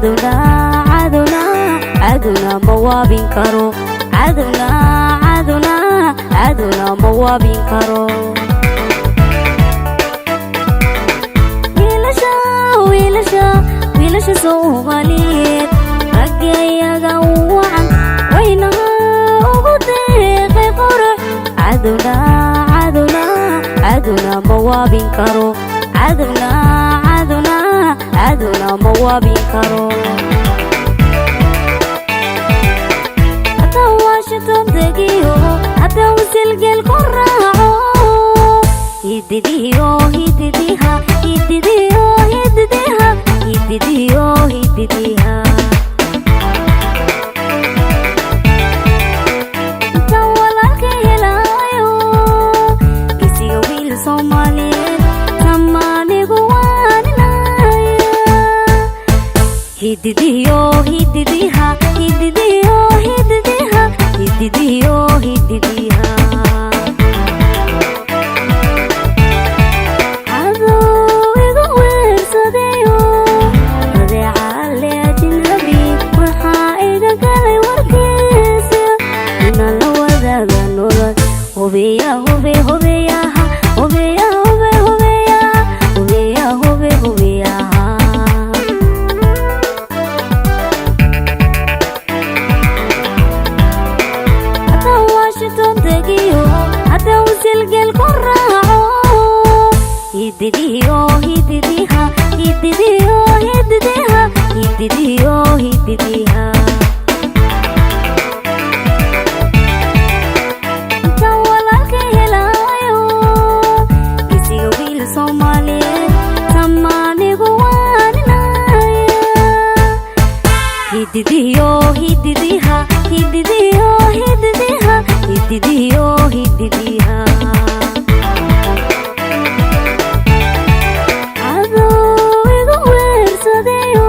Cadowna, cadowna, cadowna ma waabin karo. Cadowna, cadowna, cadowna ma waabin karo. Wiilasha, wiilasha, wiilasha Soomaaliyeed, ragga iyaga u wacan, waynaha ugu deeqay qurux. Cadowna, cadowna, cadowna ma waabin karo. Cadowna, cadowna, cadowna ma waabin karo. Haddaan Washington degiyo, haddaan wasilgeel ku raaco, hididiyo hididiha, hididiyo hididiha, hididiyo hididiha. Intaan walaalka helaayo, gesiga wiil Soomaaliyeed, samaanigu waaninaya. Hididiyo hididiha, hididiyo hididiha, hididiyo hididiha. Cadow igu weersadeyo, adeecaale ajnabi, waxaa iga galay warkiisa? Inaan la wadaaga nolol, hubiya, hubi, hubiyaha, hubiya, hube, hubiyaha, hubiya, hube, hubiyaha. Haddaan Washington degiyo, haddaan wasilgeel ku raaco, hididiyo hididiha, hididiyo hididiha, hididiyo hididiha. Intaan walaalka helaayo, gesiga wiil Soomaaliyeed, samaanigu waaninaya. Hididiyo hididiha, hididiyo hididiha, hididiyo hididiha. Cadow igu weersadeyo,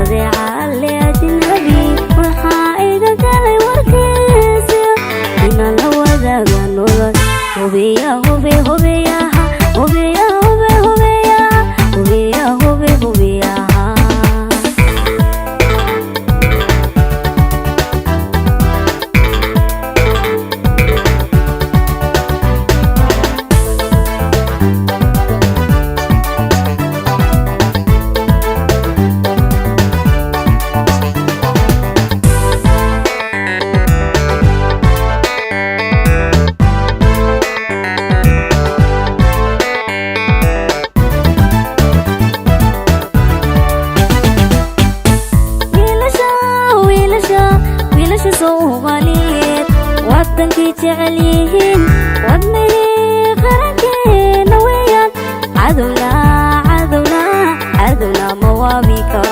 adeecaale ajnabi, waxaa iga galay warkiisa? Inaan la wadaaga nolol, hubiya, hube, hubiyaha, hubiya, hube, hubiyaha, hubiya, hube, hubiyaha. Wiilasha, wiilasha, wiilasha Soomaaliyeed, wadankay jecel yihiin, wadnihii qarankeena weeyaan. Cadowna, cadowna, cadowna ma waabi karo.